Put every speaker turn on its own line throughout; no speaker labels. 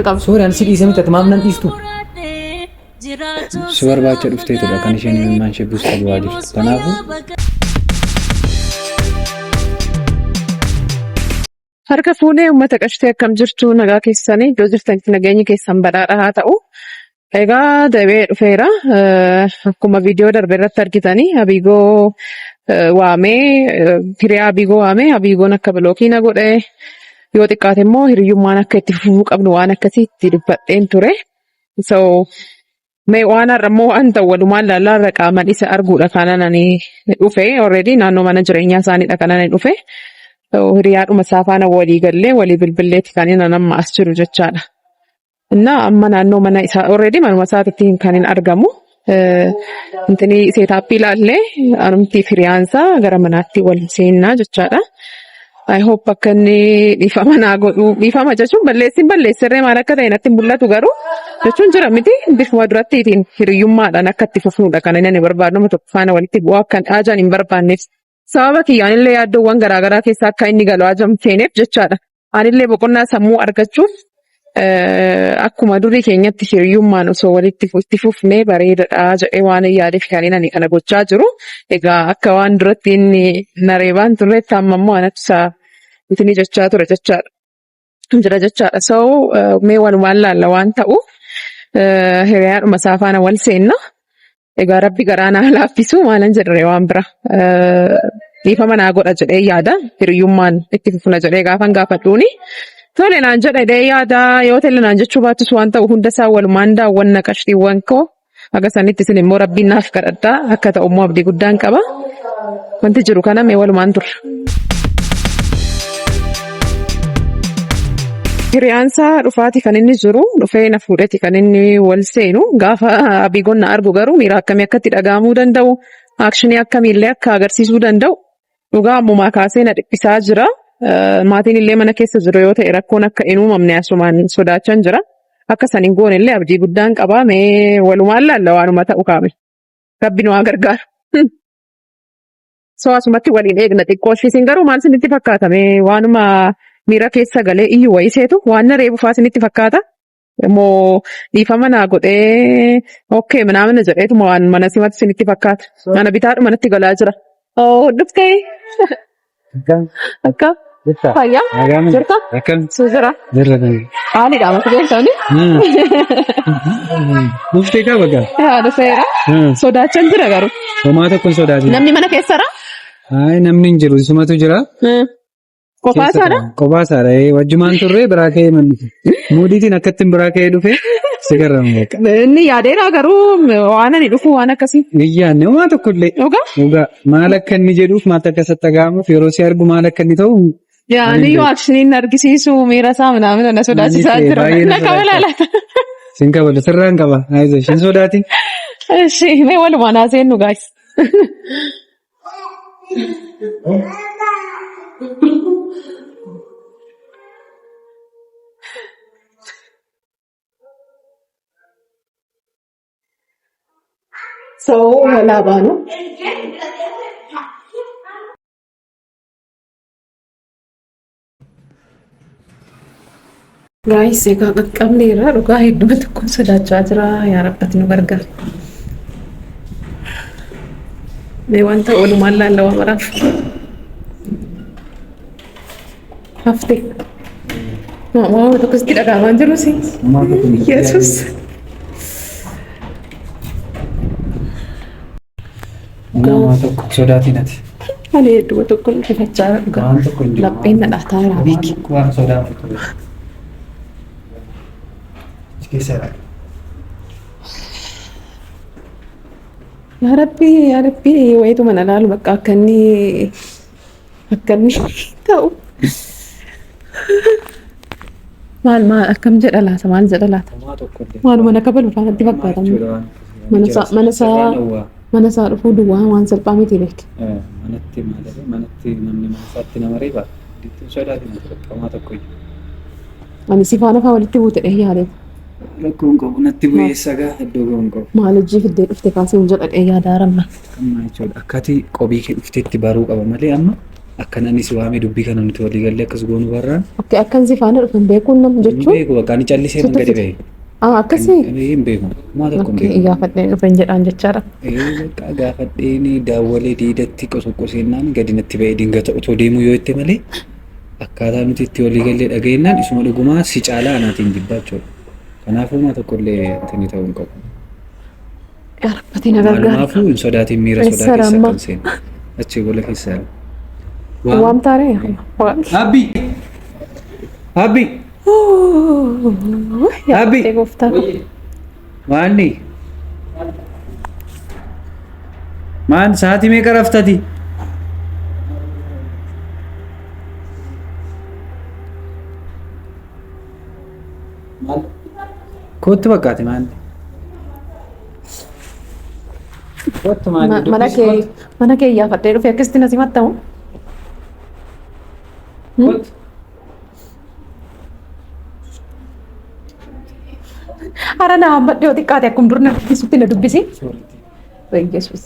Qaba.
Soori ani si dhiise miti ati maaf nan dhiistu?
Si barbaacha dhufteetudha kan isheen imimmaan ishee buustee bu'aa jirtu. Kanaafuu
Harka fuunee uummata qashtee akkam jirtu nagaa keessanii iddoo jirtanitti nageenyi keessan badhaadha haa ta'u. Egaa deebi'ee dhufeera. Akkuma viidiyoo darbe irratti argitanii Abiigoo waamee hiriyaa Abiigoo waamee Abiigoon akka bilookii na godhe yoo xiqqaate immoo hiriyyummaan akka itti fufuu qabnu waan akkasii itti dubbadheen ture. So mee waan har'a immoo waan ta'u walumaan laallaa irra qaaman isa arguudha kanan ani dhufe already naannoo mana jireenyaa isaaniidha kanan ani dhufe. So hiriyaadhuma isaa faana walii gallee walii bilbilleeti kan inni amma as jiru jechaadha. Innaa amma naannoo mana isaa already manuma isaatitti kan hin argamu. Intini seetaappii ilaallee anumti hiriyaan isaa gara manaatti wal seennaa jechaadha. I hope akka inni dhiifama naa godhu dhiifama jechuun balleessin balleessirree maal akka ta'e natti hin mul'atu garuu jechuun jira miti bifuma durattiitiin hiriyyummaadhaan akka itti fufnudha kan inni ani barbaadu nama tokko faana walitti bu'aa akka haajaan hin barbaanneef sababa kiyyaan illee yaaddoowwan garaagaraa keessa akka inni galu haajaan feeneef jechaadha. Anillee boqonnaa sammuu argachuuf akkuma durii keenyatti hiriyyummaan osoo walitti itti fufnee bareedadha jedhee waan yaadeef kan ani kana gochaa jiru. Egaa akka waan duratti inni na reebaan turretti amma immoo anatu isaa itini jechaa ture jechaadha. Jira jechaadha. So mee walumaan laalla waan ta'u hiriyaadhuma isaa faana wal seenna. Egaa rabbi garaa naa laaffisu maalan jedhare waan bira. Dhiifama naa godha jedhee yaada. Hiriyyummaan itti fufna jedhee gaafan gaafadhuuni. Tole naan jedha jedhee yaada yoo tole naan jechuu baattus waan ta'u hunda isaa walumaan daawwanna qashtiiwwan koo. Haga sanitti isin immoo rabbiin naaf kadhadhaa akka ta'u immoo abdii guddaan qaba. Wanti jiru kana mee walumaan turre. Hiriyaansaa dhufaati kan inni jiru dhufee na fuudheti kan inni wal seenu gaafa Abiigoon na argu garuu miira akkamii akka itti dhaga'amuu danda'u aakshinii akkamiillee akka agarsiisuu danda'u dhugaa ammumaa kaasee na dhiphisaa jira. Maatiin illee mana keessa jiru yoo ta'e rakkoon akka hin uumamne asumaan sodaachan jira. Akka san hin goone illee abdii guddaan qaba mee walumaan laalla waanuma ta'u kaame. Rabbi nu haa gargaaru. So asumatti waliin eegna xiqqoo ishii isin garuu maal isinitti fakkaata mee waanuma miira keessa galee iyyu wayii seetu waan na reebu faa isinitti fakkaata moo dhiifama naa godhee okkee minaamina jedheetuma waan mana simatu isinitti fakkaata mana bitaadhuma natti galaa jira. Oh dhuftee akka
Jirta?
fayyaa
Nagaa miti?
jirta
Akkam?
suu jira
Jirra kan.
qaaliidha mata beektani
Dhuftee kaa baga.
yaa dhufeera sodaachan jira garuu
Homaa tokko hin sodaatin.
namni mana keessara
Hayi namni hin jiru isumatu jira.
Kophaa isaadha?
Kophaa isaadha. Wajjumaan turre biraa ka'ee manni. Muudiitiin akkattiin biraa ka'ee dhufe si garramu bakka.
Inni yaadeera garuu waan ani dhufu waan akkasii.
Hin yaadne homaa tokko illee.
Dhugaa?
Dhugaa maal akka inni jedhuuf maal akka isatti dhaga'amuuf yeroo si argu maal akka inni ta'u
Yaa
Ani
inni yoo akshiniin argisiisu miira isaa minaamin na sodaachisaa
Ani
jira.
baay'ee na
Na kabala laata.
Sin kabala sirraan qaba. Ayizosh hin sodaatin.
Eshi mee walumaan haaseennu guys. So walaa baanu. Gaayis egaa qaqqabneerra dhugaa hedduma tokkoon sodaachaa jira yaa rabbati nu gargaari. Mee wanta oolumaan laallawa maraaf. Hafte. Waan tokko sitti dhaga'amaa jiru si. Yesuus.
Nama tokko sodaatiin ati.
Ani hedduma tokko rifachaa jira dhugaa.
Waan tokko hin jiru.
Lapheen na dhaataa jira beeki.
Waan sodaa tokko. Keessa
Yaa Rabbi yaa Rabbi wayituma na laalu bakka akka inni akka inni ta'u. Maal maal akkam jedha laata maal jedha laata? Waanuma na kabalu faa natti fakkaata. Mana isaa dhufuu duwwaa waan salphaa miti beek.
Manatti maal manatti namni mana isaatti nama reeba. Dittiin sodaatin homaa tokko iyyuu.
Ani si faana faa walitti buute dhee yaadee.
Rakkoon qabu natti bu'ee sagaa iddoo ga'uun qabu.
Maal hojii fiddee dhufte kaasee hin jedha dhee yaada haramma.
Amma jechuudha akkati qobii kee dhufteetti baruu qaba malee amma. Akkan ani si waamee dubbii kana nuti walii gallee akkas goonu barraan.
Okay, akkan si faana dhufan beekuun nam
Hin
jechuun.
beeku bakka ani callisee man
Situ
gadi
fide.
ba'e.
Ah, akkasii.
Hin beeku. Maa tokko hin
Okay,
beeku.
iyyaafadheen dhufan jedhaan jechaadha.
Ee bakka gaafadheen daawwalee diidatti qosoqqoseennaan gadi natti ba'e dingata otoo deemuu yoo itti malee akkaataa nuti itti walii gallee dhageenyaan isuma dhugumaa si caalaa anaatiin jibbaa jechuudha. Kanaafuu maa tokkollee tini ta'uu hin qabu.
Yaa Rabbi na gargaari.
Maalumaafuu hin sodaatiin miira sodaa
Eessara
keessa
amma?
kan seenu. Achi gola keessa.
Waam taaree?
Abbi! Abbi!
Yaa
Abbi!
Rabbi gooftaa koo.
Maanni? Maan sa'aatii meeqa raftati? Kottu bakkaati maanni. Kottu maanni
Mana
dubbisi
kee
kottu.
mana kee iyyaafadhee dhufe akkasitti na simattamu.
Kottu.
Hara na hammadhe yoo xiqqaate akkuma dur na dubbisutti na dubbisi.
Sorry.
Yesuus.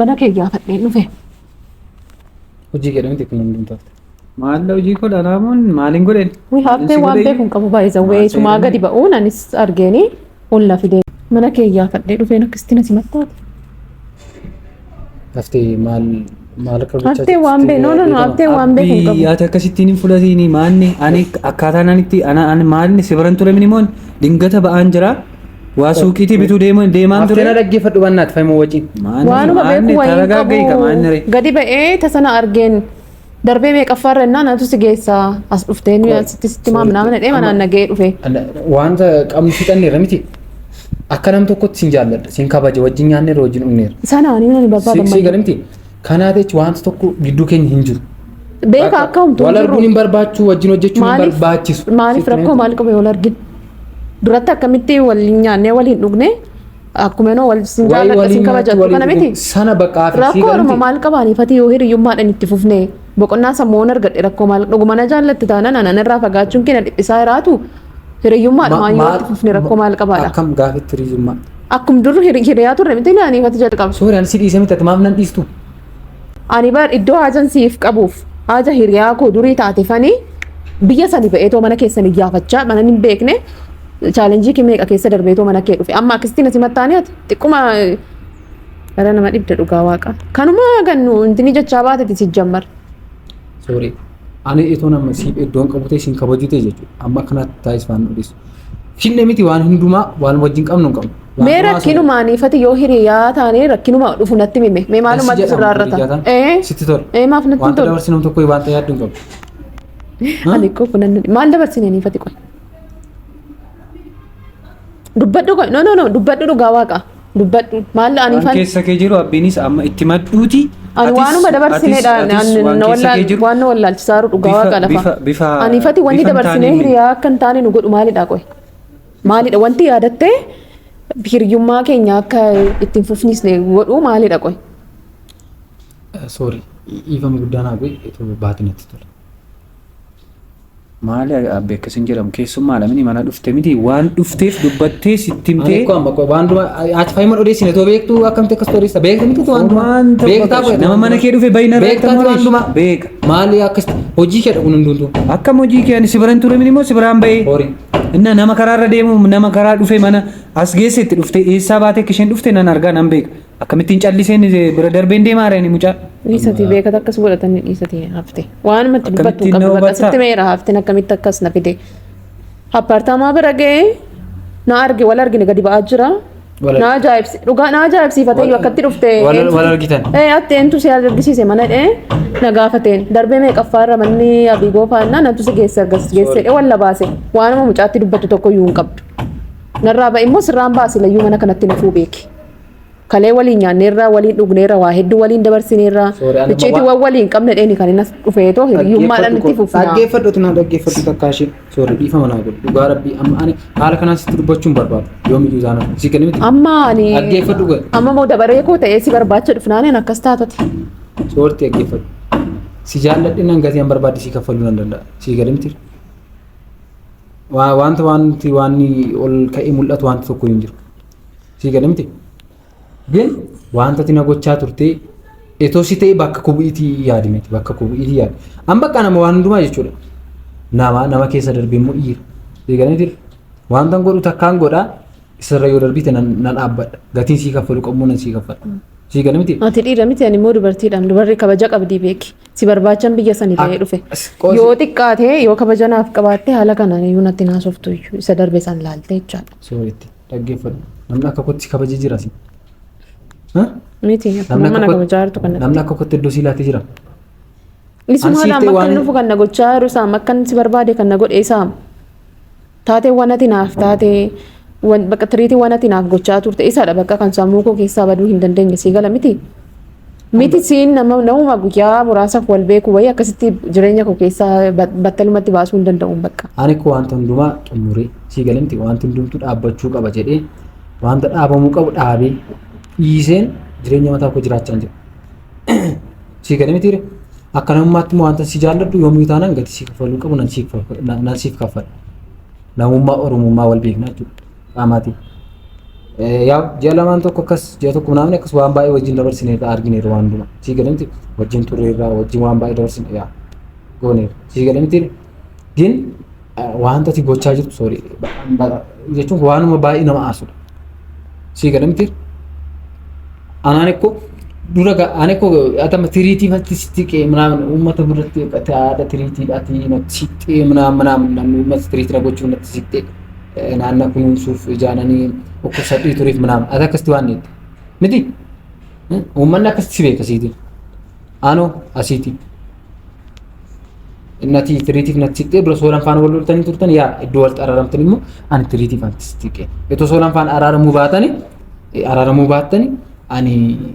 Mana kee iyyaafadhee dhufe.
Hojii kee miti kun hundumtu hafte.
Maal hojii koo dhalaamuun maaliin godheen?
Wi haftee waan beeku hin qabu baay'isa. Weesumaa gadi ba'uun anis argeeni ol na fidee. Mana kee iyyaafadhee dhufeen akkasitti na simattaati.
Haftee maal maal akka gochaa
Haftee waan beeku no no no haftee waan beeku hin qabu.
Ati akkasittiin hin fudhatiini maanni ani akkaataan ani itti ana ani maalni si biran ture minimoon dingata ba'aan jira waa suuqiitii bituu deeman deemaan
Haftee
ture.
na dhaggeeffadhu bannaati fayyuma wajjin.
Maanni
Waanuma
maanni
beeku wayii hin
taragaagga'i ka maanni
qabu.
ree.
Gadi ba'ee tasana argeen darbee meeqaffaarra innaan anatu si geessaa as dhuftee nuyi asitti sitti maamnaa mana dhee manaan nagahee dhufe.
Wanta qabnu fixanneerra miti. Akka nam tokkotti sin jaalladha, sin kabaja, wajjin nyaanneerra, wajjin dhugneerra.
Sana ani nani barbaada
Si gala miti. Kanaa jechi wanta tokko gidduu keenya hin jiru.
Beeka akka homtuu
Wal
hin
arguun
jiru.
hin barbaachisu, wajjin hojjechuun hin
Maaliif
barbaachisu.
maaliif
Sitti
rakkoo
himti.
maal qabu wal argin? Duratti akkamitti waliin nyaannee waliin dhugne akkuma noo wal sin
Waa'ee
jaalladha
waliin
sin
nyaachuu,
kabajattu
waliin
kana miti.
dhuguu sana bakka hafe si
Rakkoo
gala
orma
miti.
maal qabaaniif ati yoo hiriyyummaadhaan itti fufne boqonnaa sammuun argadhe rakkoo maal dhuguma na jaallatte taanaan anan irraa fagaachuun kee na dhiphisaa jiraatu hiriyyummaadhumaan yoo itti fufne rakkoo maal qabaadha.
Akkam gaafitti hiriyyummaa.
Akkum dur hiriyaa turre miti naaniif ati jalqaba.
Soori ani si dhiise miti ati maaf nan dhiistu?
Ani bar iddoo haajan siif qabuuf haaja hiriyaa koo durii taate fani biyya sani ba'eetoo mana keessan iyyaafachaa mana hin beekne chaalenjii kee meeqa keessa darbeetoo mana kee dhufe amma akkasitti na simattaanii ati xiqquma gara nama dhibda dhugaa waaqa kanuma gannu intini jechaa baateti si jammar.
Soori ani itoo nama siif iddoon qabu ta'e siin kabaju ta'e jechuudha. Amma akkanatti taa'is waan nu dhiisu. Finne miti waan hundumaa waan wajjin qabnu hin qabnu. Waan
Mee
hundumaa
rakkinumaan ifati yoo hiriyaa taane rakkinuma dhufu natti mime. Mee maalumatti
Asi
sirraa
jedhamu
irrata.
hiriyaa taane
Ee
Sitti tola.
ee maaf natti hin
Wanta
tolu.
dabarsinu tokko wanta yaaddu hin qabdu.
Ani koo kunan maal dabarsine ni ifati qoy. Dubbadhu qoy no no no dubbadhu dhugaa waaqa dubbadhu maal ani
Waan
fan
keessa kee jiru abbiinis amma itti madduuti.
ani waanuma dabarsineedha waan na wallaalchisaa jiru dhugaa waaqa lafa.
Bifa
Ani ifati wanni
bifa hin
dabarsinee
taaneen
hiriyaa akka hin taane nu godhu maalidha qoy. Maalidha wanti yaadattee hiriyyummaa keenya akka ittiin fufnisne godhu maalidha qoy.
Soori dhiifama guddaa naa godhi itoo baate natti tola.
Maali abbe akkas hin jedhamu keessummaadha mini mana dhufte miti waan dhufteef dubbattee sitti
Ani
himtee
koo amma koo waan dura ati fayyuma odeessine too beektu akkamitti akkas odeessa beektu miti waan dura
Waan ta'u
beektaa
bakka nama mana kee dhufe bayna irratti
beektaa waan dura
beeka.
maali akkas hojii kee kun hundumtuu
Akkam hojii kee ani si biran ture mini moo si biraan bahee?
horii
Inna nama karaarra deemu nama karaa dhufe mana as geesse itti dhufte eessaa baatee akka isheen dhufte nan argaa nan beeka. Akkamittiin calliseen bira darbeen deemaa reeni mucaa.
Dhiisatii beekata akkas godhatanii dhiisatii hafte. Waanuma itti dubbattu
Akkamittiin
hin
na
qabdu bakka
hubattaa?
sitti meera hafteen akkamitti akkas na fide. Appaartaamaa bira ga'ee na arge wal argine gadi ba'aa jira.
Wal
Na ajaa'ibsi dhugaa na ajaa'ibsiifate iyyuu akkatti dhufte.
Wal argitan.
Ee atti eentu si argisiise mana dhee na gaafateen darbee meeqaffaa irra manni abiigoo faannaa natu si geesse argas geesse dhee walla baase waanuma mucaatti dubbattu tokko iyyuu hin qabdu. Narraa ba'e immoo sirraan baase layyuu mana kanatti nafuu beeki. Kalee waliin nyaanneerra, waliin dhugneerra, waa hedduu waliin dabarsineerra.
Sorry, ani
Icciitiiwwan waliin qabne dheeni kan inni as dhufeetoo hiriyyummaadhaan itti fufna.
Dhaggeeffadhu na dhaggeeffadhu takkaa ishee. Sorry dhiifama naa godhu. Dhugaa rabbii amma ani haala kanaan sitti dubbachuu hin barbaadu. Yoomiyyuu taanaan. Si kenni miti.
Amma ani
Dhaggeeffadhu godhe.
amma moo dabaree koo ta'ee si barbaacha dhufnaan ani akkas taatati.
Soorti dhaggeeffadhu. Si jaalladhe nan gatii an barbaadde si kaffaluu nan danda'a. Si gadi miti. Wanta wanti waan ol ka'ee mul'atu wanti tokko hin jiru. Sii gale miti. Gin wanta ati na gochaa turte Itoo si ta'e bakka koo bu'iitii yaadi miti bakka koo bu'iitii yaadi. An bakka nama waan hundumaa jechuudha. Nama nama keessa darbee immoo dhiira. Eegalanii jira. Wanta godhu takkaan godhaa isarra yoo darbite nan nan dhaabbadha. Gatiin sii kaffalu qabu nan sii kaffala. Sii gala miti.
Ati dhiira miti ani immoo dubartiidha. Dubarri kabaja qabdii beeki. Si barbaachan biyya sanii ta'ee dhufe. Yoo xiqqaate yoo kabaja naaf qabaatte haala kanaan iyyuu natti naasoftu iyyuu isa darbe san laalte jechaadha.
Sooritti dhaggeeffadhu. Namni akka kootti si kabajee jira si.
Miti akkuma mana kabajaa jirtu kanatti.
Namni akka kootti iddoo sii laatee jira.
Isuma
Ani
haala
siif
amma
ta'e
akka inni
waan-
dhufu kan na gochaa jiru isaam akka inni si barbaade kan na godhe isaam. Taateewwan ati naaf taate bakka tiriitiiwwan ati naaf gochaa turte isadha bakka kan sammuu koo keessaa baduu hin dandeenye sii gala miti. Miti siin nama namuma guyyaa muraasaaf wal beeku wayii akkasitti jireenya koo keessaa battalumatti baasuu hin danda'u bakka.
Ani koo wanta hundumaa xumuree sii gala miti wanti hundumtuu dhaabbachuu qaba jedhee wanta dhaabamuu qabu dhaabee dhiiseen jireenya mataa koo jiraachaa jira. Sii gala miti akka namummaatti immoo wanta si jaalladhu yoomuu taanaan gatii si kaffaluu qabu nan siif nan siif kaffala. Namummaa Oromummaa wal beekna jechuudha qaamaatiin. Yaa ji'a lamaan tokko akkas ji'a tokko naamni akkas waan baay'ee wajjin dabarsineerra argineerra waan hundumaa. Sii gala miti wajjin turreerra wajjin waan baay'ee dabarsine yaa gooneerra. Sii gala miti gin wanta ati gochaa jirtu sorry jechuun waanuma baay'ee nama aarsudha. Sii gala miti anaan ikkoo dura ani ikkoo atama tiriitii fatti sitti qee ምናምን uummata biratti ati haadha tiriitiidha ati natti siqxee ምናምን ምናምን namni uummata tiriitii na gochuuf natti siqxee naanna kunuunsuuf ijaananii dhukkubsadhii tureef ምናምን ati akkasitti waan jette miti uummanni akkasitti si beeka siitiin anoo asiitiin Nati tiriitiif natti siqxee dura soolan faana wal loltanii turtan yaa iddoo walitti araaramtan immoo ani tiriitiif anti siqee. Itoo soolan faana araaramuu baatani araaramuu baattani ani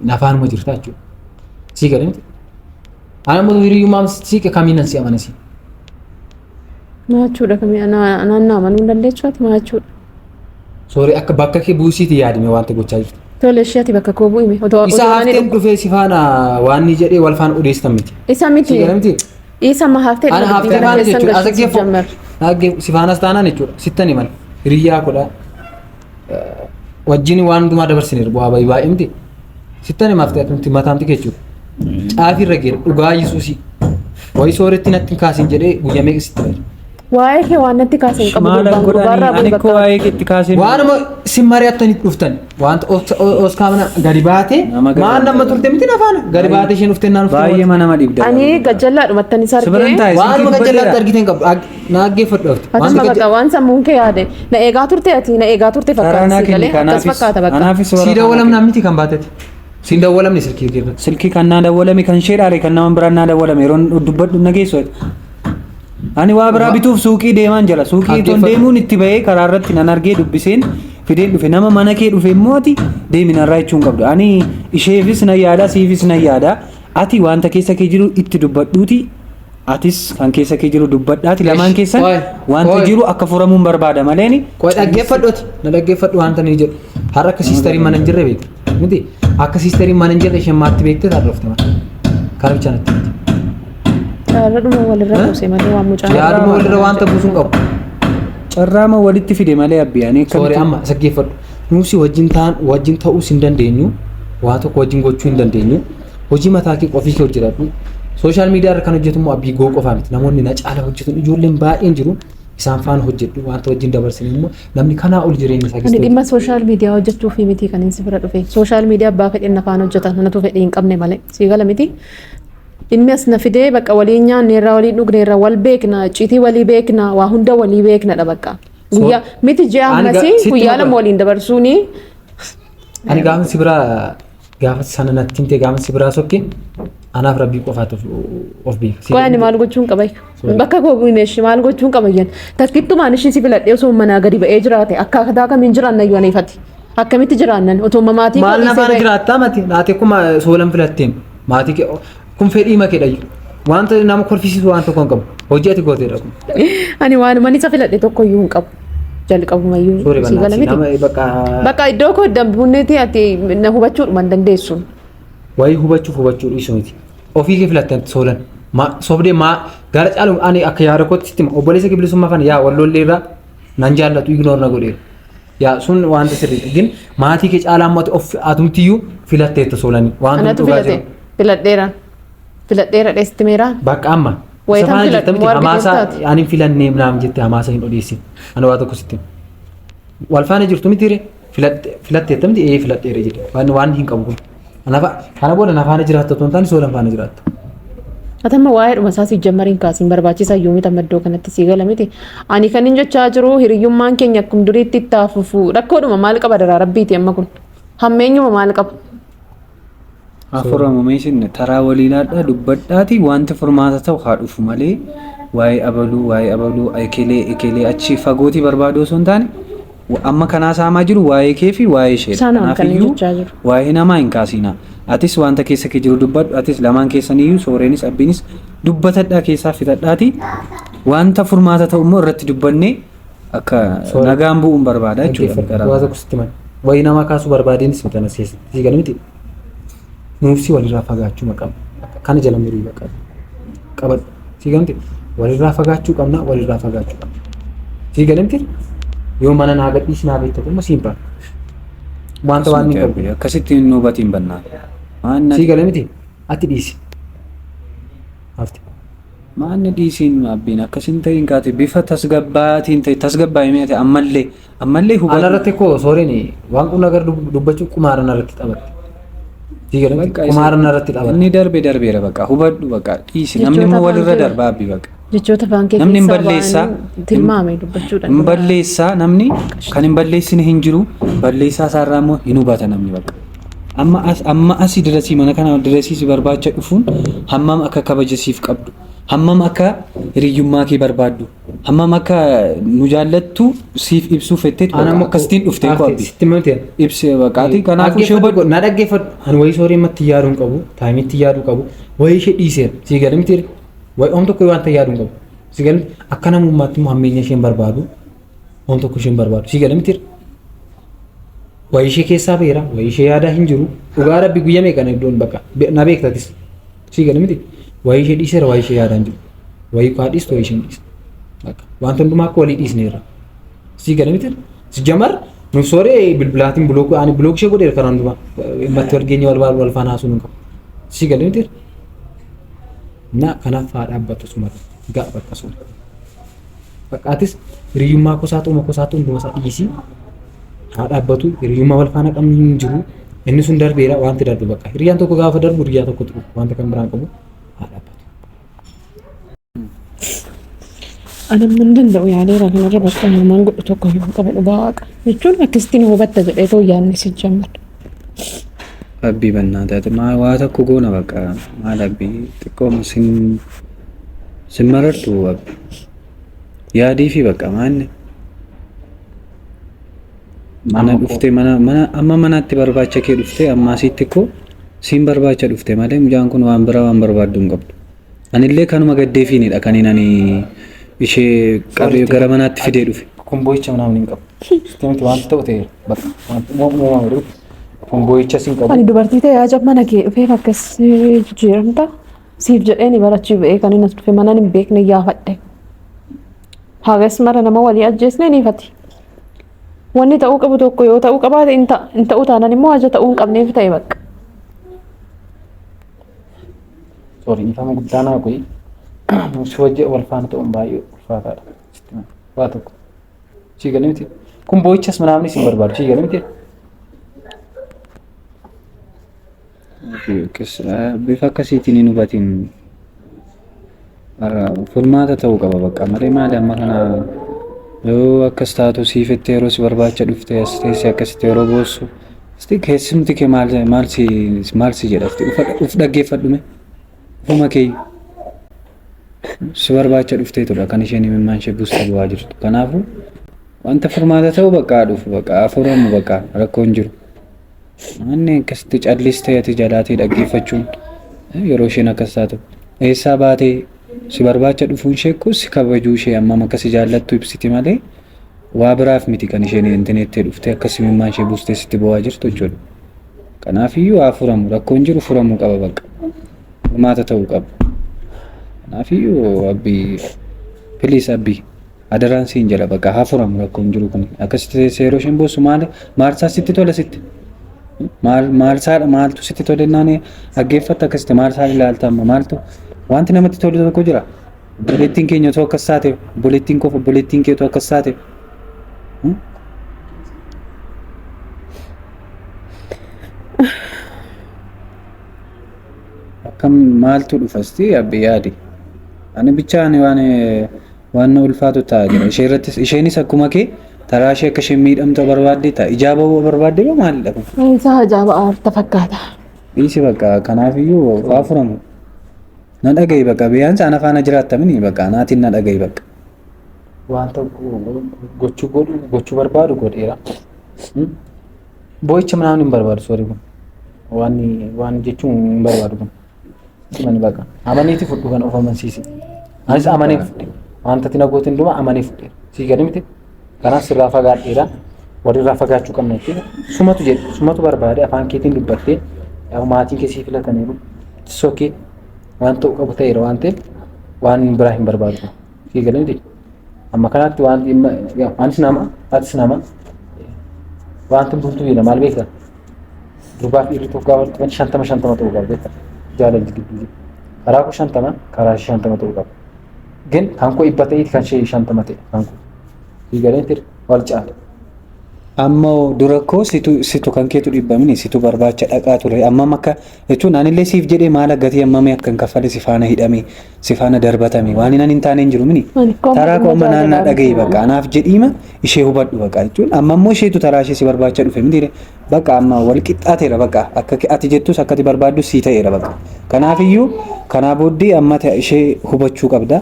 nafaanuma jirta jechuudha. Sii galee miti. Ani ammoo hiriyyummaa siqe kamiinan si amana si.
Maachuudha kamii anaan na amanuu hin dandeessu ati maachuudha.
Soorii akka bakka kee buusiiti yaadime wanta gochaa jirtu.
Tole ishee ati bakka koo bu'ime. Otoo
Isa
otoo ani
hafteen dhufee si faana waan ni jedhee wal faana odeessan miti.
Isa miti.
Si gala miti.
Isa ma haftee
Ana
dhuma dubbii
haftee
kana
faana
keessan
jechuudha. Asa
galchisiif
kee
jammar.
si faanas taanaan jechuudha. Sittan himan. Hiriyyaa kodhaa. Wajjin waan hundumaa dabarsineera bu'aa bayii baay'ee miti. Sittan hima haftee atumti mataamti kee jechuudha. Caafii irra geera dhugaa Yesuusii. Wayii sooretti natti hin kaasin jedhee guyyaa meeqa sitti hime.
Waa'ee kee waan natti kaase hin qabu
Maal
gurbaan gurbaarraa
godhanii
bu'i
ani koo
bakka.
waa'ee keetti kaasee
Waanuma sin mari'attanii dhuftan wanta oskaamna gadi baatee
Nama gadi
maan nama turte miti nafaana gadi baatee isheen dhuftee naan dhufte.
baay'ee mana dhibda.
Ani gajjallaadhumattan isa
Si biran
argee.
taa'e
Waanuma
silkii
gajjallaatti
dubbadheera.
argite hin qabdu na dhaggeeffadhu hafte.
Ati
Wanta
bakka waan sammuun kee yaade na eegaa turte ati na eegaa turte
Karaa
fakkaata
naa
si
kenni
galee akkas
kanaafis
fakkaata bakka.
anaafis
Sii
warra
dawwalamnaan miti kan baatetti. Siin dawwalamne silkii kee irratti.
Silkii kan naa dawwalame kan ishee dhaale kan nama biraan naa dawwalame yeroon dubbadhu na geessu. Ani waa biraa bituuf suuqii deemaan jira. Suuqii itoo
Dhaggeeffadhu.
deemuun itti bahee karaa irratti nan argee dubbiseen fideen dhufe. Nama mana kee dhufe immoo ati deemi narraa jechuu hin qabdu. Ani isheefis nan yaada siifis nan yaada. Ati wanta keessa kee jiru itti dubbadhuuti. Atis kan keessa kee jiru dubbadhaati. Lamaan keessan
Qoy,
wanta
qoy.
jiru akka furamuun barbaada maleeni.
Qoy dhaggeeffadhuuti. Na dhaggeeffadhu wanta ni jedhu. Har'a akka siistariin mana hin jirre beekte. Miti akka siistariin mana hin jirre isheen maatti beekte har'a dhufte mana. Kana bicha natti miti.
Carradhuma walirra buuse malee waan mucaa.
Yaaduma walirra wanta buusuu hin qabu.
Carraama walitti fide malee abbi ani
Sooree amma dhaggeeffadhu. Nuusi wajjin ta'an wajjin ta'uus hin dandeenyu. Waa tokko wajjin gochuu hin dandeenyu. Hojii mataa kee qofii kee hojjetadhu. Social media irra kan hojjetu immoo abbii goo qofaa miti. Namoonni na caala hojjetan ijoolleen baay'een jiru. Isaan faana hojjedhu. Wanta wajjin dabarsine immoo namni kanaa ol jireenya isaa
Ani
keessatti
dhimma social media hojjechuuf miti kan inni si bira dhufe. Social media abbaa fedhin na faana hojjetan anatu fedhii hin qabne malee. Sii gala miti. Inni as na fidee bakka waliin nyaanneerra waliin dhugneerra wal beekna icciitii walii beekna waa hunda walii beeknadha bakka. Guyyaa miti ji'a
Ani
ammasii
sitti
guyyaa
maqaa-
lama waliin dabarsuuni
Ani gaafa si biraa gaafa sana natti himte gaafa si biraa sokke anaaf rabbii qofaatu of beeka.
Qoy ani maal gochuun qaba? Bakka koo bu'ine ishee maal gochuun qaba jen. Takkittumaan ishee si filadhee osoo manaa gadi ba'ee jiraate akkaataa kamiin jiraanna iyyuu aniifati. Akkamitti jiraannan otoo maatii koo
Maal na
dhiisee
faana
ba'e.
jiraattaa mati naati akkuma soolan filatteem maatii kee kun fedhii makeedha iyyuu. Wanta nama kolfisiisu waan tokko hin qabu. Hojii ati gooteedha kun.
Ani waanuma isa filadhe tokko iyyuu hin qabu. Jalqabumayyuu
Sorry
sii gala
bannaati
miti.
nama bakka
Bakka iddoo koo dambuuneeti ati na hubachuudhuma hin dandeessu.
wayii hubachuuf hubachuu dhiisuu miti. Ofii kee filattan soolan. Ma sobdee maa gara caalu ani akka yaada kootti sitti hima. Obboleessa kee bilisummaa kana yaa walloollee irraa nan jaallatu ignore na godheera. Yaa sun wanta sirriidha. Gin maatii kee caalaa immoo ati of atumtiyyuu filatteetta soolanii. Waan
Anatu
dhugaa
filate.
jiru.
Filadheeraan. Filadheera dheessitti meeraan.
Bakka amma. Isa
Wayitan
faana
filadhu
jirta miti
immoo argitee
hamaasa
taate.
ani hin filannee naam jette hamaasa hin odeessin. Ani waa tokko sitti. hima. Wal faana jirtu miti ree filatteetta miti ee filadheera jedhe. Waan waan hin qabu kun. Kana booda na faana jiraatta otoo hin taane soolan faana jiraatta.
Ati amma waa'ee dhuma isaa siif jammariin kaasiin barbaachisaa iyyuu miti amma iddoo kanatti sii gala miti. Ani kan hin jechaa jiru hiriyyummaan keenya akkum duriitti itti haa fufu. Rakkoodhuma maal qaba daraa rabbiiti amma kun. Hammeenyuma maal qaba?
Afuramu meeshin taraa waliilaadhaa dubbadhaati wanti furmaata ta'u haa dhufu malee waa'ee abaluu waa'ee abaluu ekelee ekelee achi fagootii barbaaduu osoo hin taane amma kanaa saamaa jiru waa'ee kee fi waa'ee isheedha.
Sanaan kan inni
Kanaafiyyuu
jechaa jiru.
waa'ee namaa hin kaasinaa. Atis wanta keessa kee jiru dubbadhu atis lamaan keessaniyyuu sooreenis abbiinis dubbatadhaa keessaa fixadhaati wanta furmaata ta'u immoo irratti dubbannee akka
Sooreen.
nagaan bu'uun barbaada jechuudha.
Dhaggeeffadhu. Waa tokko sitti himani. Wayii namaa kaasuu barbaadeenis miti anas keessatti. Sii gala miti. Nuuf si walirraa fagaachuu maqaa. Kana jala murii baqa. Qabadhu. Sii gala miti. Walirraa fagaachuu qabna walirraa fagaachuu qabna. Sii gala miti. Yoo mana naa gadhiisi naa beekte immoo siin ba'a. Wanta waan hin qabu.
Akkasitti nu hubatiin bannaa. Maanna
Sii gala miti. Ati dhiisi. Hafte.
Maanni dhiisiin abbiin akkasin ta'in kaate bifa tasgabbaatiin ta'e tasgabbaa'ee mi'ate ammallee ammallee
Ana
hubadhu.
irratti koo sooriin waan qunna gar dubbachuu qumaara narratti taphatte. Sii gala miti.
Bakka isa-
Qumaara narratti taphatte.
Inni darbe darbeera bakka hubadhu bakka dhiisi namni
Jechoota
immoo walirra
afaan kee-
darba abbi bakka.
Jechoota afaan kee
Namni hin
keessaa
balleessaa.
ba'anii tilmaame dubbachuudhaan.
Hin balleessaa namni kan hin balleessine hin jiru balleessaa isaarraa immoo hin hubata namni bakka. Amma as amma asii dirasii mana kana dirasii si barbaacha dhufuun hammam akka kabaja siif qabdu hammam akka hiriyyummaa kee barbaaddu hammam akka nu jaallattu siif ibsuu fetteet
Ana
bakka akkasitiin dhuftee koo abbi.
Sitti himte.
Ibsi baqaati kanaafuu ishee hubadhu.
Na dhaggeeffadhu. Ani wayii soorii ammatti yaaduu hin qabu. Taayimitti yaaduu qabu. Wayii ishee dhiiseera. Sii gala miti. Wayii oom tokko wanta yaaduu hin qabu. Sii gala miti. Akka namummaatti immoo hammeenya isheen barbaadu. Oom tokko isheen barbaadu. Sii gala miti. Wayii ishee keessaa beera. Wayii ishee yaadaa hin jiru. Dhugaa rabbi guyyaa meeqa na iddoon bakka. Na beektatis. Sii gala miti. Wayii ishee dhiiseera. Wayii ishee yaadaa hin jiru. Wayii kaa dhiistu wayii isheen dhiistu. Bakka. Wanta hundumaa akka walii dhiisneerra. Sii gala miti. Si jamar nuuf sooree bilbilaatiin bilook ani bilook ishee godheera kanaan dura. Matti wal geenye wal wal faana haasuu hin qabu. Sii gala miti. Na kanaaf haa dhaabbatu suma ga'a bakka sun. Bakka atis hiriyyummaa kosaa xuma kosaa hunduma isaa dhiisii haa dhaabbatu hiriyyummaa wal faana qabnu hin jiru. Inni sun darbeera wanti darbe bakka. Hiriyyaan tokko gaafa darbu hiriyyaa tokkotu dhufa wanta kan biraan qabu haa dhaabbatu.
Ani amma hin danda'u yaaleera kanarra bakka namaan godhu tokko hin qabu dhugaa waaqa. Jechuun akkasitti nu hubatta jedhee too yaadni si jammar.
Abbii bannaa taate maal waa tokko goona bakka maal abbii xiqqooma sin sin marartu abbi yaadii fi bakka maanni mana dhuftee mana mana amma manatti barbaacha kee dhuftee amma asitti koo siin barbaacha dhufte malee mucaan kun waan biraa waan barbaaddu hin qabdu. Anillee kanuma gaddeefiinidha kan ani ishee qabee gara manaatti fidee dhufe.
Kun boo'icha ምናምን hin qabu. Sitti miti wanti ta'u ta'eera. Bakka wanti uumamu jiru. Kun boo'ichas hin qabu.
Ani dubartii ta'e aja mana kee dhufeef akkas jijjiiramta. Siif jedhee ni barachuu ba'ee kan inni as dhufe mana hin beekne yaafadhe. Hagas mara nama walii ajjeesne ni ifati. Wanni ta'uu qabu tokko yoo ta'uu qabaate hin ta'a. Hin ta'uu taanaan immoo haja ta'uu hin qabneef ta'e bakka.
Sorry, dhiifama guddaa naa godhi. Si wajjin wal faana ta'uun baay'ee ulfaataadha. Sitti hima. Waa tokko. Sii galee miti. Kun boo'ichas ምናምን sin barbaadu. Sii galee miti.
Bifa akkasiitiin hin hubatiin furmaata ta'uu qaba bakka malee maali amma kana yoo akkas taatu siifitti yeroo si barbaacha dhufte as teessee akkasitti yeroo boossu isti keessumti kee maal maal si maal si jedha uf dhaggeeffadhu mee ufuma kee si barbaacha dhuftee tura kan isheen imimmaan ishee buusta bu'aa jirtu kanaafuu wanta furmaata ta'u bakka dhufu bakka furamu bakka rakkoon jiru. Manni akkasitti callistee ati jalaatii dhaggeeffachuun yeroo isheen akkas taatu eessaa baatee si barbaacha dhufuun ishee kun si kabajuu ishee hammam akka si jaallattu ibsiti malee waa biraaf miti kan isheen intineettee dhuftee akka simimmaan ishee buustee sitti bo'aa jirtu jechuudha. Kanaafiyyuu haa furamu rakkoon jiru furamuu qaba bakka furmaata ta'uu qaba. Kanaafiyyuu abbii please abbii adaraan siin jedha bakka haa furamu rakkoon jiru kun akkasitti teessee yeroo isheen boossu maal maarsaa sitti tola sitti. Maal maal saadha maaltu sitti tole naan dhaggeeffatta akkasitti maal isaa ilaalta amma maaltu wanti namatti tolu tokko jira. Obboleettiin keenya otoo akkas taate obboleettiin koof obboleettiin kee otoo akkas taate. Akkam maaltu dhufasti abbi yaadi. Ani bichaa ani waan waan na ulfaatu ta'a jira. Ishee irrattis isheenis akkuma kee taraa ishee akka isheen miidhamtu barbaadde ta'a. Ijaa ba'uu barbaadde moo maalidha kun?
Isaa ajaa'ibaa aarta fakkaata.
Dhiisi bakka kanaafiyyuu waa furamu. Na dhaga'i bakka biyyaansa ana faana jiraattamini bakka naatiin na dhaga'i bakka.
Wanta gochuu godhu gochuu barbaadu godheera. Boo'icha ምናምን hin barbaadu sorry kun. Waan waan jechuun hin barbaadu kun. Mani baqa. Amaneeti fudhu kan of amansiisi. Anis amanee fudhe. Wanta ati na goote hundumaa amanee fudhe. Sii gadi miti. Kanaaf sirraa fagaadheera. Walirraa fagaachuu qabna jechuudha. Sumatu jedhe sumatu barbaade afaan keetiin dubbattee maatiin kee sii filataniiru. Sokee waan ta'u qabu ta'eera waan ta'eef waan biraa hin barbaadu. Sii gadi miti. Amma kanaatti waan anis nama atis nama wanti hundumtuu jira maal beektaa? Durbaa fi dhiirri tokko gaafa walitti dhufan 50 50 ta'uu qaba beektaa? Jaalalli gidduu jiru. Karaa koo 50 karaa ishee 50 ta'uu qaba. Gin kan koo 100 ta'eeti kan ishee 50 ta'e kan koo. Sii galee tir wal caala.
Amma dura koo situ situ kan keetu dhibbamini situ barbaacha dhaqaa ture ammam akka jechuun anillee siif jedhee maal gatii ammamii akkan kaffale si faana hidhame si faana darbatame waan hin taane hin jiru mini
Ani koo
taraa koo amma
dhimma
naannaa
jaalalaa
dhagahi
miti.
bakka anaaf jedhiima ishee hubadhu bakka jechuun amma immoo isheetu taraa ishee si barbaacha dhufe miti bakka amma wal qixxaateera bakka akka ati jettus akka ati barbaaddus sii ta'eera bakka kanaafiyyuu kanaa booddee amma ishee hubachuu qabda.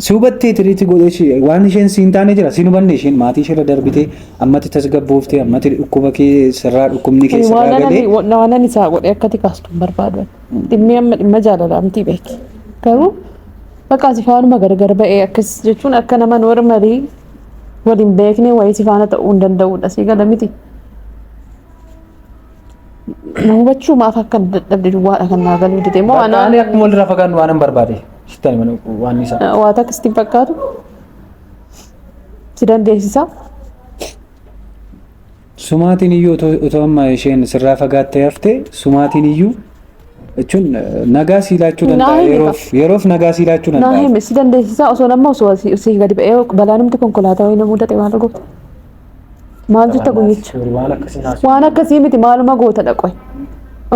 Si hubattee tiriitti godhee ishee waan isheen siin taane jira siin hubanne isheen maatii isheerra darbitee ammatti tasgabbooftee ammatti dhukkuba kee sirraa dhukkubni kee sirraa
Waan
galee
ani waan ani isaa godhee akkati kaastu hin barbaadu. Dhimmi amma dhimma jaalalaa miti beeki. Garuu bakka si faanuma gargar ba'ee akkas jechuun akka nama normalii waliin beeknee wayii si faana ta'uu hin danda'udha. Si gala miti. Na hubachuu maaf akka dadhabde duwwaadha kan naa galuu dide moo
Bakka
anaan
ani akkuma walirraa fagaannu waan hin barbaade. Sitti ani waan isaa.
waa takka sitti hin fakkaatu. Si dandeessisa.
Sumaatiin iyyuu otoo amma isheen sirraa fagaattee hafte sumaatiin iyyuu jechuun nagaa sii laachuu
Naa
danda'a
himi
yeroof yeroof nagaa sii laachuu
Naa
danda'a.
himi si dandeessisaa osoo nama osoo asii gadi ba'ee balaa namti konkolaataa wayii na mudate maal goota? Maal jetta guyyicha?
Waan akkasii naasuu.
Waan akkasii miti maaluma goota dhaqoy.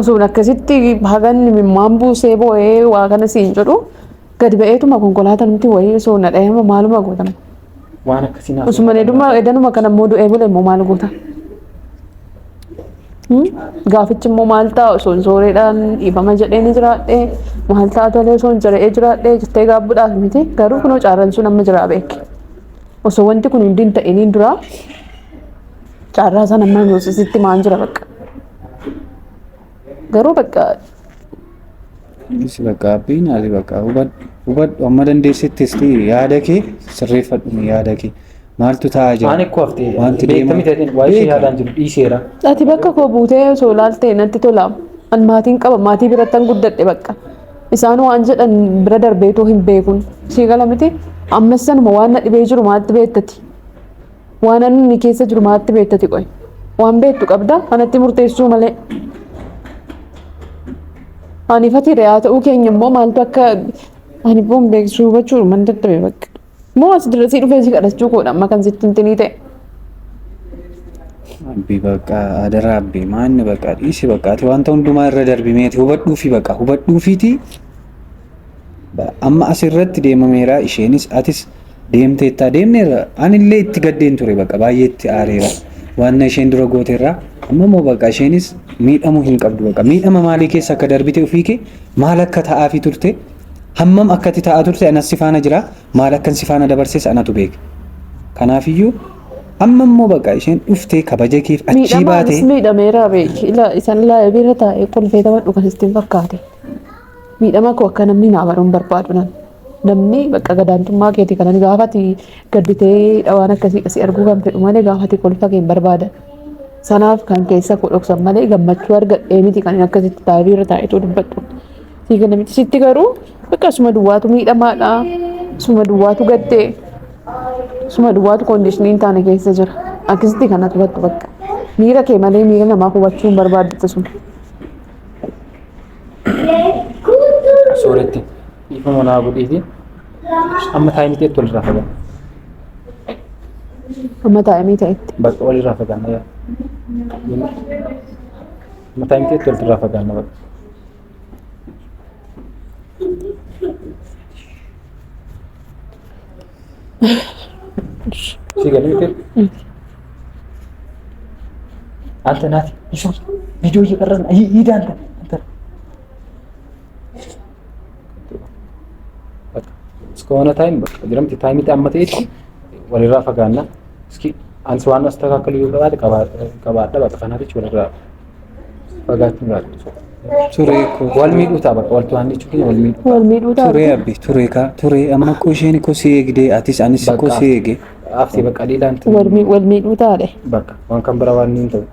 Osoo akkasitti hagan mimmaan buusee boo'ee waa kana siin jedhu gadi ba'eetuma konkolaataa namti wayii osoo na dhahee maaluma goota?
Waan akkasii naasuu.
Osuma eduma edanuma kana immoo du'ee bule immoo maal goota? Gaafichi immoo maal ta'a osoo hin sooreedhaan dhiifama jedhee ni jiraadhee maal ta'a tolee osoo hin jedhee jiraadhee jettee gaabbuudhaaf miti garuu kunoo caarraan sun amma jiraa beeki. Osoo wanti kun hundi hin ta'iniin dura carraa sana amma sitti maan jira bakka. Garuu bakka
Innis bakka abbiin ati bakka hubadhu hubadhu amma dandeessittis yaada kee sirreeffadhu yaada kee maaltu ta'aa jira.
Waan ikkoo haftee
Wanti
beekta
deemaa-
miti atiin waa'ee ishee
Beeka.
yaadaan jiru dhiiseera.
Ati bakka koo buutee osoo ilaalte natti tola. An maatiin qaba maatii birattan guddadhe bakka. Isaan waan jedhan bira darbeetoo hin beekun. Sii gala miti ammas sanuma waan na dhibee jiru maatti beektati. Waan inni keessa jiru maatti beektati qoy. Waan beektu qabda anatti murteessuu malee. Ani fati re'aa ta'uu keenya immoo maaltu akka ani boon beeksisuu hubachuu man dadhabe bakka. Moo as dirasii dhufee si kadhachuu koodha amma kan sitti hintinii ta'e.
Abbii bakka adaraa abbii maanni bakka dhiisi bakka ati wanta hundumaa irra darbi meeti hubadhuufi bakka hubadhuufiiti amma asirratti deemameera isheenis atis deemteetta deemneerra anillee itti gaddeen ture bakka baay'ee itti aareera waan isheen dura gooteerra amma immoo bakka isheenis miidhamuu hin qabdu bakka miidhama maalii keessa akka darbite ofii kee maal akka ta'aafi turte hammam akkati ta'aa turte anas si faana jira maal akkan si faana dabarses anatu beeka. Kanaafiyyuu amma immoo bakka isheen dhuftee kabaja keef achii
Miidhamaanis
baatee
miidhameera beeki. Ila isan laayee bira taa'ee kolfee taphadhu kan sitti hin fakkaate. Miidhama koo akka namni naa baruun barbaadu nan. Namni bakka gadaantummaa keetii kanan gaafati gadditee waan akkasii asii arguu kan fedhu malee gaafati kolfa kee hin barbaadan. Sanaaf kan keessa koo dhoksan malee gammachuu argadhee miti kan akkasitti taa'ee bira taa'eetu dubbadhu. Sii kana miti sitti garuu bakka suma duwwaatu miidhamaadha. Suma duwwaatu gaddee. Suma duwwaatu koondishinii hin taane keessa jira. Akkasitti kanatu battu bakka. Miira kee malee miira namaa hubachuu hin barbaaddu sun.
Sooretti dhiifama naa godhiiti. Amma taa'imii ta'etti walirraa fagaanna.
Amma taa'imii ta'etti.
Bakka walirraa fagaanna yaa. Amma taa'imii ta'etti walirraa fagaanna bakka. Si galee ta'e. አንተ ናቲ ይሾ ቪዲዮ እየቀረጽን ሂድ አንተ አንተ እስከሆነ ታይም በቃ ጅረምቲ ታይም amma ta'etti walirraa fagaanna. Iski ansi waan astakaakalu yoo qabaate qabaadha bakka kanaatichi walirraa fagaachuun gaariidha.
Turee koo.
Wal miidhuu ta'a bakka wal to'annee jechuun wal miidhuu.
Wal miidhuu ta'a.
Turee abbi turee kaa turee amma koo isheen koo si eegdee atis anis koo si eege.
Aftee bakka dhiilaan
Wal miidhuu ta'a.
Bakka waan kan biraa waan hin ta'u.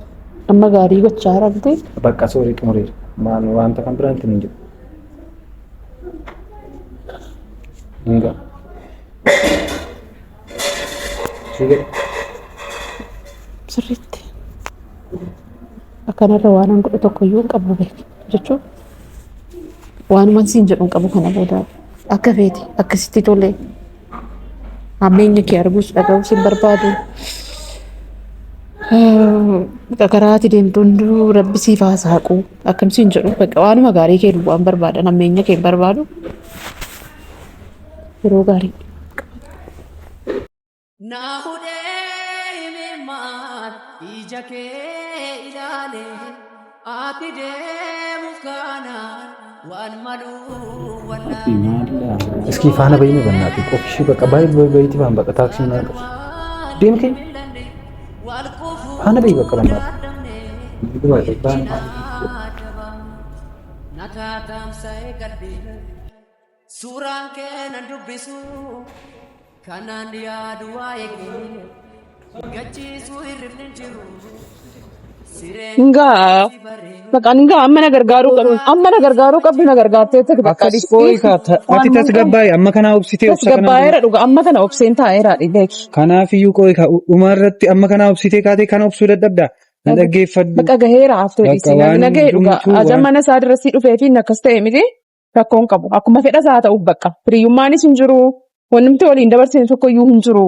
Amma gaarii gochaa jirti.
Bakka soorii xumureera. Maal wanta kan biraan hin jiru. Hin ga'a. Si gadi.
Sirriitti. Akkanarra waan an godhu tokko iyyuu hin qabu beeku jechuun waanuma siin jedhu hin qabu kana booda akka feeti akkasitti tole hammeenya kee arguus dhaga'uus hin barbaadu. Karaa ati deemtu hunduu rabbi siif haa saaqu akkam siin jedhu bakka waanuma gaarii kee duwwaan barbaadan hammeenya kee hin barbaadu. Yeroo gaarii.
Na hudhee himimmaan ija kee ilaale ati deemuuf kaanaan waan maluu wallaale.
እስኪ faana bahii በእናትህ ቆፍሽ በቃ ባይ በይቲ ባን በቃ ታክሲ ምናምን deemtee faana bahii በቃ በእናትህ
Suuraan kee nan dubbisu kanaan yaadu waa'ee kee gachiisu hirribni hin jiru. Sireen
Ngaa bakka ngaa amma na gargaaruu qabdu amma na gargaaruu qabdu na gargaarteetti bakka
Akkas koo ati tasgabbaa'e amma kanaa obsitee obsa kana.
Tasgabbaa'eera dhuga amma kana obseen taa'eera beeki.
Kanaafiyyuu koo dhuma irratti amma kanaa obsitee kaatee kana obsuu dadhabdaa. Na dhaggeeffadhu.
Bakka gaheera haftee
Bakka
dhiisii
waan
na gahe dhuga
hundumtuu
aja
waan-
mana isaa dirasii dhufee fi inni akkas ta'e miti rakkoon qabu akkuma fedha isaa ta'uuf bakka hiriyyummaanis hin jiru wanumti waliin dabarsine tokko iyyuu hin jiru.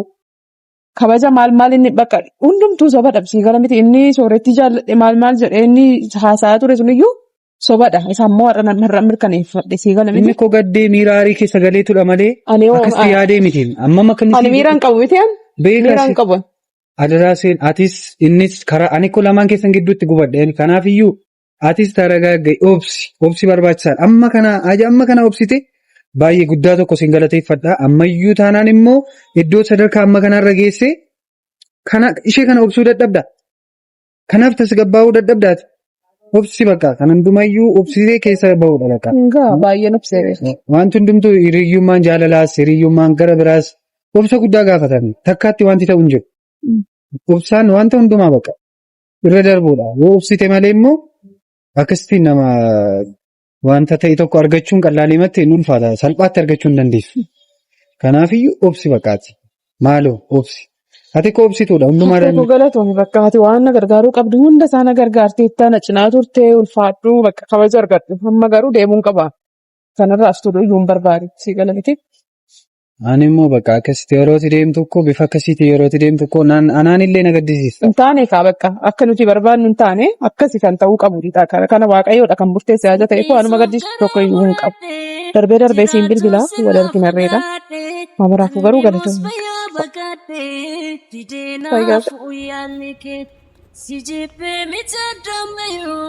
Kabaja maal maal inni bakka hundumtuu soba dhabsii gara miti inni sooretti jaalladhe maal maal jedhee inni haasa'aa ture suniyyuu sobadha. Isaan immoo har'a mirkaneeffadhe sii gala
Inni
miti.
koo gaddee miira aarii keessa galeetudha malee
Ani hoo-
akkasitti yaadee miti. Amma akka inni
Ani miira hin qabu miti an
Beekaa
miira hin qabu.
Adaraa seen atis innis karaa ani koo lamaan keessan gidduutti gubadhe. Kanaafiyyuu atis taragaagga'i obsi obsi barbaachisaadha. Amma kana aja amma kana obsite baay'ee guddaa tokko siin galateeffadha. Ammayyuu taanaan immoo iddoo sadarkaa amma kanarra geesse kana ishee kana obsuu dadhabda. Kanaaf tasgabbaa'uu dadhabdaati. Obsi bakka kan hundumayyuu obsitee keessa ba'uudha bakka.
Ngaa baay'een obsee beeku.
Wanti hundumtuu hiriyyummaan jaalalaas hiriyyummaan gara biraas obsa guddaa gaafatan takkaatti wanti ta'u hin jiru. Obsaan wanta hundumaa bakka irra darbuudha. Yoo obsite malee immoo akkasitti nama wanta ta'e tokko argachuun qal'aalimatti hin ulfaata. Salphaatti argachuu hin dandeessu. Kanaafiyyuu obsi bakkaati. Maaloo obsi. Ati koo obsituudha hundumaa
Haftee koo galatoomi bakka ati waan na gargaaruu qabdu hunda isaa na gargaarteetta na cinaa turtee ulfaadhu bakka kabaja argadhu amma garuu deemuun qaba. Kanarraa as turuu iyyuu hin barbaadu sii gala miti.
Ani immoo bakka akkasitti yerootti deemtu koo bifa akkasiitiin yerootti deemtu koo anaan illee na gaddisiisa.
Hin taane kaa bakka akka nuti barbaadnu hin taane akkasi kan ta'uu qabu kana waaqayyoodha kan murteesse haja ta'e koo anuma gaddisiisu tokko iyyuu hin qabu. Darbee darbee siin bilbilaa wal arginarreedha. Maamuraafuu garuu galatoomi. Fayyaa.
Si jibbee miti addammayyuu.